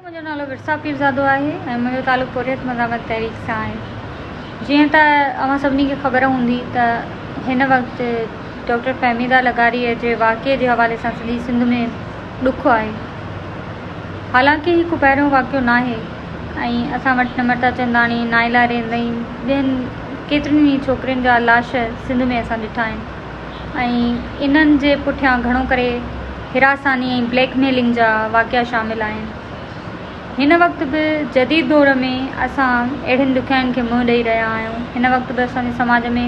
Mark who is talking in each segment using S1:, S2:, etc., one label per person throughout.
S1: منهنجو نالو ورثا پيرزادو آهي ۽ منهنجو تعلق پورهيت مزاحمت تحريڪ سان آهي. جيئن ته اوهان سڀني کي خبر هوندي ته هن وقت ڊاڪٽر فهميده لغاريء جي واقعي جي حوالي سان سڄي سنڌ ۾ ڏک آهي. حالانڪه هي ڪو پهريون واقعو ناهي ۽ اسان وٽ نمرتا چنداڻي، نائلا رند ۽ ٻين ڪيترين ئي ڇوڪرين جا لاش سنڌ ۾ اسان ڏٺا آهن ۽ انهن جي پٺيان گهڻو ڪري هراساني ۽ بليڪ ميلنگ جا واقعا شامل آهن. هن وقت به جديد دور ۾ اسان اهڙين ڏکيائين کي منهن ڏئي رهيا آهيون. هن وقت به اسان جي سماج ۾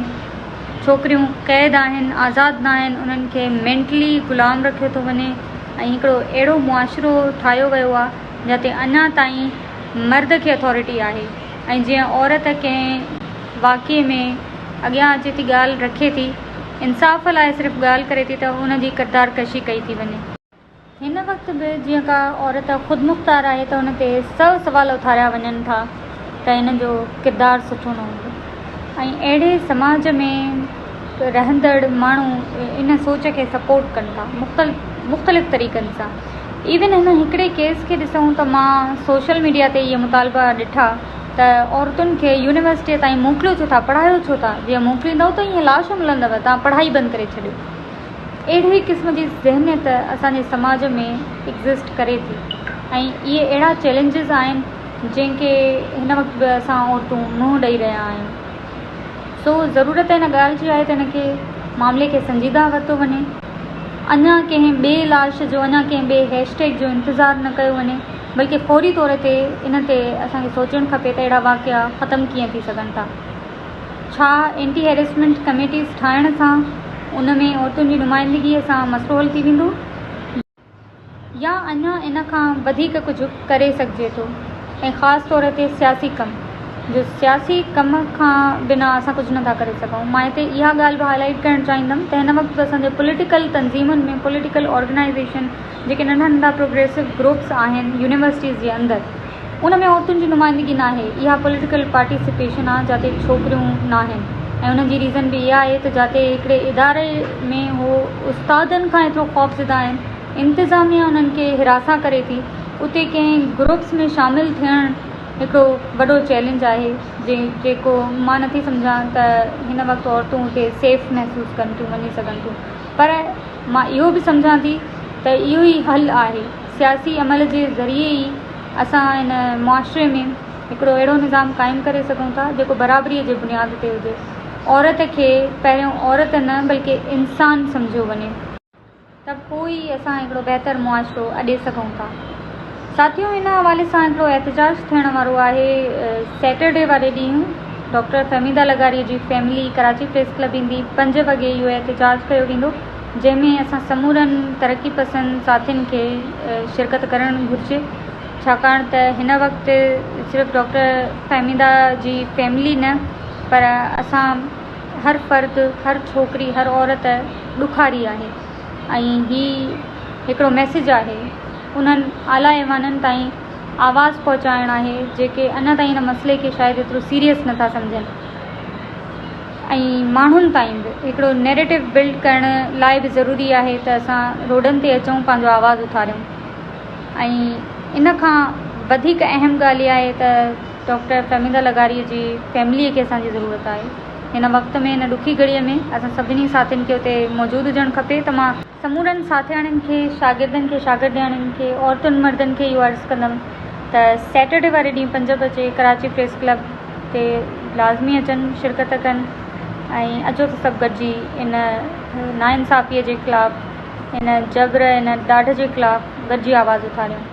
S1: ڇوڪريون قيد آهن، آزاد ناهن، انهن کي مينٽلي غلام رکيو ٿو وڃي ۽ هڪڙو اهڙو معاشرو ٺاهيو ويو آهي جتي اڃا تائين مرد کي اٿارٽي آهي ۽ جيئن عورت ڪنهن واقعي ۾ اڳيان اچي ٿي ڳالهه رکي ٿي انصاف لاء صرف ڳالهه ڪري ٿي ته ان جي ڪردار ڪشي ڪئي ٿي وڃي. هن وقت به جيئن ڪا عورت خودمختار آهي ته ان تي سئو سوال اٿاريا وڃن ٿا ته ان جو ڪردار سٺو نه هوندو ۽ اهڙي سماج ۾ رهندڙ ماڻهو ان سوچ کي سپورٽ ڪن ٿا مختلف طريقن سان ايون هن هڪڙي ڪيس کي ڏسون ته مان سوشل ميڊيا تي اهي مطالبا ڏٺا ته عورتن کي يونيورسٽيء تائين موڪليو ڇو ٿا، پڙهايو ڇو ٿا، جيئن موڪليندؤ ته ائين لاش ملندو، توهان پڙهائي بند ڪري ڇڏيو. اهڙي قسم جي ذهنيت اسان جي سماج ۾ ايگزسٽ ڪري ٿي ۽ اهي اهڙا چئلينجز آهن جنهن کي هن وقت به اسان عورتون منهن ڏئي رهيا آهيون. سو ضرورت ان ڳالهه جي آهي ته ان کي معاملي کي سنجيده ورتو وڃي. اڃا ڪنهن ٻئي لاش جو، اڃا ڪنهن ٻئي هيش ٽيگ جو انتظار نه ڪيو وڃي. بلڪه فوري طور تي ان تي اسان کي سوچڻ کپي ته اهڙا واقعا ختم ڪيئن ٿي سگهن ٿا؟ ڇا اينٽي هيريسمينٽ ڪميٽيز ٺاهڻ سان ان ۾ عورتن جي نمائندگي سان مسئلو حل ٿي ويندو؟ يا اڃا ان کان وڌيڪ ڪجهه ڪري سگهجي ٿو ۽ خاص طور تي سياسي ڪم جو سياسي ڪم کان بنا اسان ڪجهه نٿا ڪري سگهون. مان هتي اها ڳالهه به هاء لائيٽ ڪرڻ چاهيندم ته هن وقت به اسان جي پوليٽيڪل تنظيمن ۾ پوليٽيڪل آرگنائيزيشن جيڪي ننڍا ننڍا پروگريسو گروپس آهن يونيورسٽيز جي اندر ان ۾ عورتن جي نمائندگي ناهي اها پوليٽيڪل پارٽيسپيشن آ جاتي ڇوڪريون ناهن ۽ ان جي ريزن به اها آهي ته جاتي هڪڙي اداري ۾ هو استادن کان ايترو خوفزده آهن انتظاميا انهن کي هراسان ڪري ٿي اتي ڪنهن گروپس ۾ شامل ٿيڻ هڪڙو وڏو چئلينج آهي جيڪو مان نٿي سمجهان ته هن وقت عورتون اتي سيف محسوس ڪن ٿيون وڃي سگهن ٿيون پر مان اهو به سمجهان ٿي ته اهو ئي حل آهي. سياسي عمل جي ذريعي ئي اسان هن معاشري ۾ هڪڙو اهڙو نظام قائم ڪري سگهون ٿا جيڪو برابريء جي بنياد تي هجي. عورت کي پهريون عورت نه بلڪه انسان سمجهيو وڃي. ته پوء ئي اسان هڪڙو بهتر معاشرو اڏي سگهون ٿا. ساٿيو ان حوالي سان هڪڙو احتجاج ٿيڻ وارو آهي سيٽرڊي واري ڏينهن ڊاڪٽر فهميده لغاري جي فيملي ڪراچي پريس ڪلب ايندي پنج وڳي اهو احتجاج ڪيو ويندو جنهن ۾ اسان سمورن ترقي پسند ساٿين کي شرڪت ڪرڻ گهرجي ڇاڪاڻ ته هن وقت صرف ڊاڪٽر فهميده جي فيملي نه پر اسان هر فرد هر ڇوڪري هر عورت ڏکاري آهي ۽ هي هڪڙو ميسيج آهي انهن اعليٰ ايوانن تائين آواز پهچائڻ آهي جيڪي اڃا تائين ان مسئلي کي شايد ايترو سيريس نٿا سمجهن ۽ ماڻهن تائين به هڪڙو نيريٽو بلڊ ڪرڻ لاء به ضروري آهي ته اسان روڊن تي اچون پنهنجو آواز اٿاريون ۽ ان کان وڌيڪ اهم ڳالهه اها آهي ته ڊاڪٽر فهميده لغاري جي فيمليء کي اسان جي ضرورت آهي هن وقت ۾ هن ڏکي گهڙيء ۾ اسان سڀني ساٿين کي اتي موجود هجڻ کپي ته مان سمورن ساٿياڻين کي، شاگردن کي، شاگردياڻين کي، عورتن مردن کي اهو عرض ڪندم ته سيٽرڊي واري ڏينهن پنج بجي ڪراچي پريس ڪلب تي لازمي اچن، شرڪت ڪن ۽ اچو ته سڀ گڏجي ان ناانصافيء جي خلاف، ان جبر، ان ڏاڍ جي خلاف گڏجي آواز اٿاريون.